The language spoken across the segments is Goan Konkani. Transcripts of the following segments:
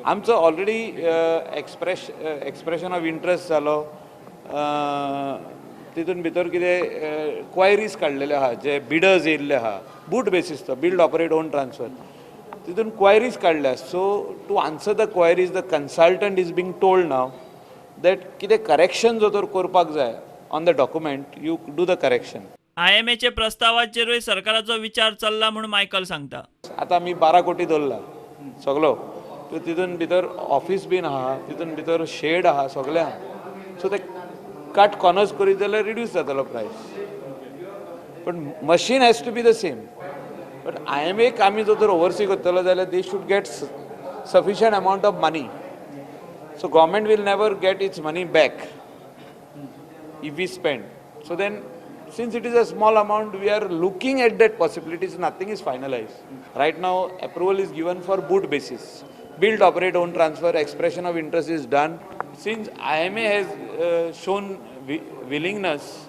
आमचो already expression of interest जालो. तितून भितर कितें क्वायरीज काडलेले आहा, जे बिडर्स येयल्ले आहा, बूट बेसीस तो बिल्ड ऑपरेट ओन ट्रान्सफर, तितून क्वायरीज काडल्या. So to answer the queries, the consultant is being told now that कितें करेक्शन जर तर करपाक जाय on the document, you do the correction. आयएमएचे प्रस्तावाचेरूय सरकाराचो विचार चल्ला म्हूण मायकल सांगता. आतां आमी 12 कोटी दवरला सगलो. तितून भितर ऑफिस बीन आहा, तितून भितर शेड आहा, सगलें आहा. सो ते कट कॉर्नर्स करीत जाल्यार रिड्यूस जातलो प्रायस, पण machine has to be the same. But आयएमएक आमी जर तर ओवरसी करतलो जाल्यार they should get sufficient amount of money, so government will never get its money back if we spend. So then, since it is a small amount, we are looking at that possibilities. Nothing is finalized. Right now, approval is given for BOOT basis. Build, operate, own, transfer, expression of interest is done. Since IMA has shown willingness,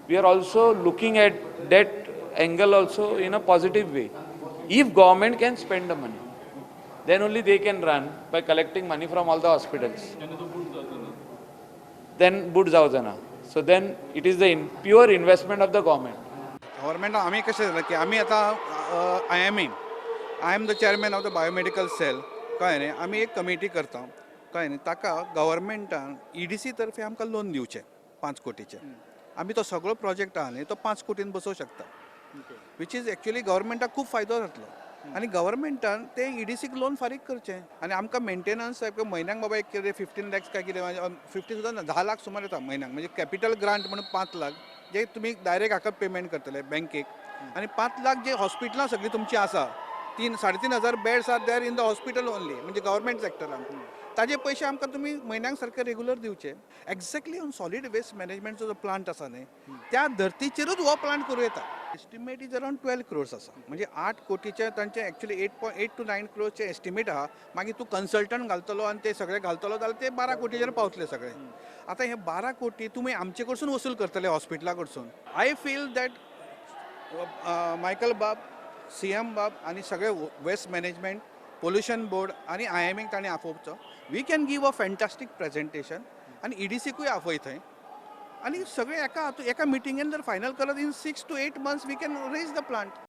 we are also looking at that angle also in a positive way. If government can spend the money, then only they can run by collecting money from all the hospitals. Then boot जावचो ना. So then it is the pure investment of the government. गव्हर्मेंटान आमी कशें जालां की आमी आतां IMA, I am the chairman of the biomedical cell, कळ्ळें न्ही? आमी एक कमिटी करता, कळ्ळें न्ही? ताका गव्हर्मेंटान ईडीसी तर्फे आमकां लोन दिवचें 5 कोटीचें. आमी तो सगळो प्रोजेक्ट आहा न्ही, तो 5 कोटीन बसोवंक शकता, which is actually गव्हर्मेंटाक खूब फायदो जातलो. आनी गव्हर्मेंटान ते ईडीसीक लोन फारीक करचें आनी आमकां मेंटेनन्स म्हयन्याक बाबा एक कितें 15 लॅक्स काय कितें, 50 सुद्दां ना, 10 लाख सुमार येता म्हयन्याक. म्हणजे कॅपिटल ग्रांट म्हणून 5 लाख जे तुमी डायरेक्ट हाका पेमेंट करतले बँकेक आनी 5 लाख जे हॉस्पिटलां सगळीं तुमची आसा, तीन साडे तीन हजार beds are there in the hospital only, म्हणजे गव्हर्मेंट सेक्टरान, ताजे पयशे आमकां तुमी म्हयन्याक सारके रेगुलर दिवचे. एक्झॅक्टली ऑन सॉलीड वेस्ट मॅनेजमेंटचो जो प्लांट आसा न्ही, त्या धर्तीचेरूच हो प्लांट करूं येता. Estimate is around 12 crores आसा, म्हणजे 8 कोटीचे तांचे actually 8.8 to 9 क्रोर्सचे estimate आहा. मागीर तूं कन्सल्टंट घालतलो आनी ते सगळे घालतलो जाल्यार ते 12 कोटीचेर पावतले सगळे. आतां हे 12 कोटी तुमी आमचे कडसून वसूल करतले हॉस्पिटला कडसून. I feel that Michael बाब, सीएम बाब आनी सगळे वेस्ट मॅनेजमेंट, पोल्युशन बोर्ड आनी आयएमएक तांणी आफोवचो. We can give a fantastic presentation आनी ईडीसीकूय आफय थंय आनी सगळे एका हातूंत एका मिटिंगेन जर फायनल करत, in 6 to 8 months we can raise the plant.